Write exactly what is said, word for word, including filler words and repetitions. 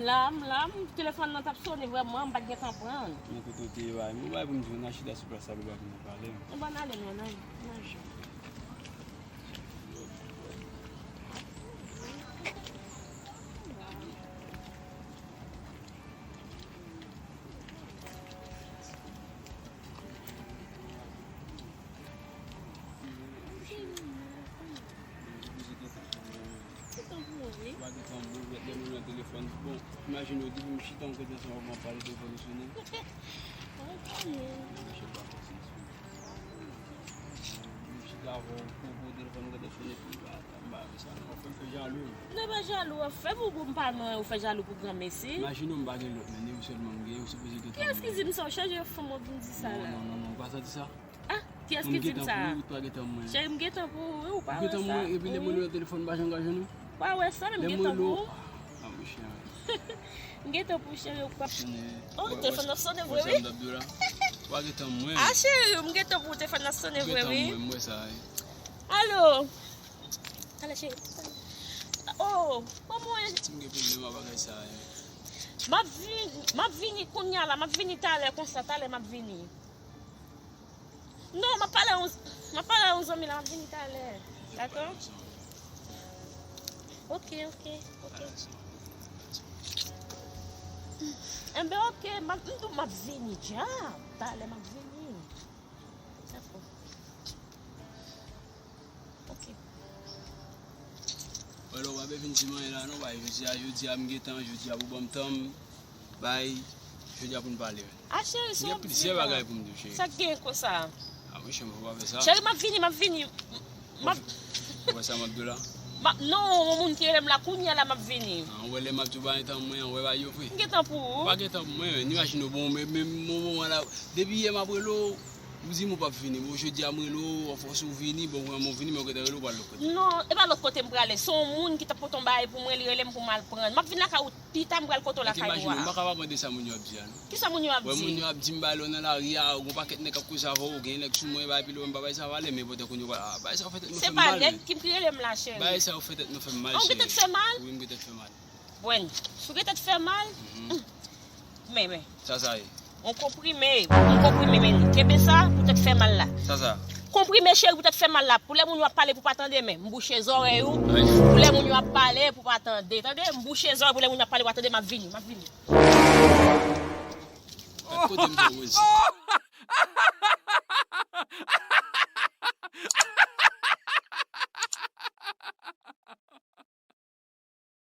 La, m la, m, telefòn nan t ap sone vrèman, m pa t gen tan pran l. Men kote w te ye, bay, mwen bay pou m di w, n a chita sou plas la, nou pa vin pale. Bon, n ale, non, n ale, n al jwe. Ou pa gen tan pou mwen, lè mwen nan telefòn. Bon, imajine w, depi m chita yon kote ansanm avè w, m ap pale, telefòn ou sonnen. M chita avè w, pou, pou telefòn ou gentan sonnen, epi m pa, m pa renmen sa non. W ap fè m fè jalou. Non, pa jalou w ap fè pou, pou m pa non, ou fè jalou pou granmesi. Imajine w, m pa gen lòt, men ni ou sèlman m gen, ou sipoze gentan. Kiyès ki di m sa? Ou chanje fanm w ap vin di sa la? Non, non, non, non, ou pa santi sa? Ah, kiyès ki di m sa? Mwen, m gentan pou ou, ou pa gentan pou mwen. Cheri, m gentan pou ou, wi, ou pa wè sa? Ou gentan pou mwen, epi lè m rele w nan telefòn, m pa janm ka jwenn ou? Ou pa wè sa, lè m gentan pou ou. Ah, monchè. M gentan pou ou, cheri, ou pa. Oh, telefòn nan sonnen vre, wi. Ou pa gentan pou mwen. Ah, cheri, m gentan pou ou, telefòn nan sonnen vre, wi. Ou gentan pou mwen, m wè sa, wi. Alo? Talè, cheri. Oh, kòman w ye? Si m gen pwoblèm ak bagay sa, wi. M ap vin, m ap vini kounye a la, m ap vini talè konsa, talè m ap vini. Non, m ap pale a yon, m ap pale a yon zanmi la, m ap vini talè. Dakò? Ok, ok, ok. Enben, ok, m ap, m di w m ap vini dja. Talè m ap vini. Dakò. Ok. Wè, lè w pa bezwen vin di m anyen la non, bay, jodi a, jodi a m gentan, jodi a pou ban m tan m, bay, jodi a pou n pale, men. Ah, cheri, sa w ap di la? Gen plizyè bagay pou m di w, cheri. Sa k gen konsa? Ah, monchè, mwen pa fè sa. Cheri, m ap vini, m ap vini. M ap... Ou wè sa m ap di w la? M ap, non, yon moun ki rele m la, kounye a la, m ap vini. Ah, ou wè lè m ap di w pa gen tan pou mwen, ou wè bagay yo vre. M gen tan pou ou. Ou pa gen tan pou mwen, men imajine w, bon, men, men, bon, moman la, depi yè m ap rele w, ou di m ou p ap vini. Bon, jodi a m rele w, anfòse w vini, bon, kounya m vini, men ou gentan rele w pral lòt kote. Non, e pa lòt kote m prale. Se yon moun ki t ap pote yon bagay pou mwen, li rele m pou m al pran. M ap vin lakay ou pita, m pral kote w lakay ou a. Imajine w, m pa ka pa mande sa moun yo ap di a, non. Kisa moun yo ap di? Wè, moun yo ap di m ba lè w nan lari a, ou gon pakèt nèg k ap koze avè w, ou gen nèg sou mwen, bagay pile, m pa bay sa valè, men poutèt kounye a, bagay sa yo fè tèt mwen fè m mal, men. Se pa nèg ki m ki rele m la, cheri. Bagay sa yo fè tèt mwen fè m mal, cheri. Ou gentan fè mal? Wi, m gentan fè mal. Bon, si w gentan fè mal, men, men. Sa sa ye? On konprime, on konprime, men. Kenbe sa pou tèt fè mal la. Sa sa? Konprime, cheri, pou tèt fè mal la. Pou lè moun yo ap pale pou pa tande, men. M bouche zòrèy ou. Pou lè moun yo ap pale pou pa tande. Tande? M bouche zòrèy pou lè moun yo ap pale pou pa tande, m ap vini, m ap vini. Gad kote m te wezi.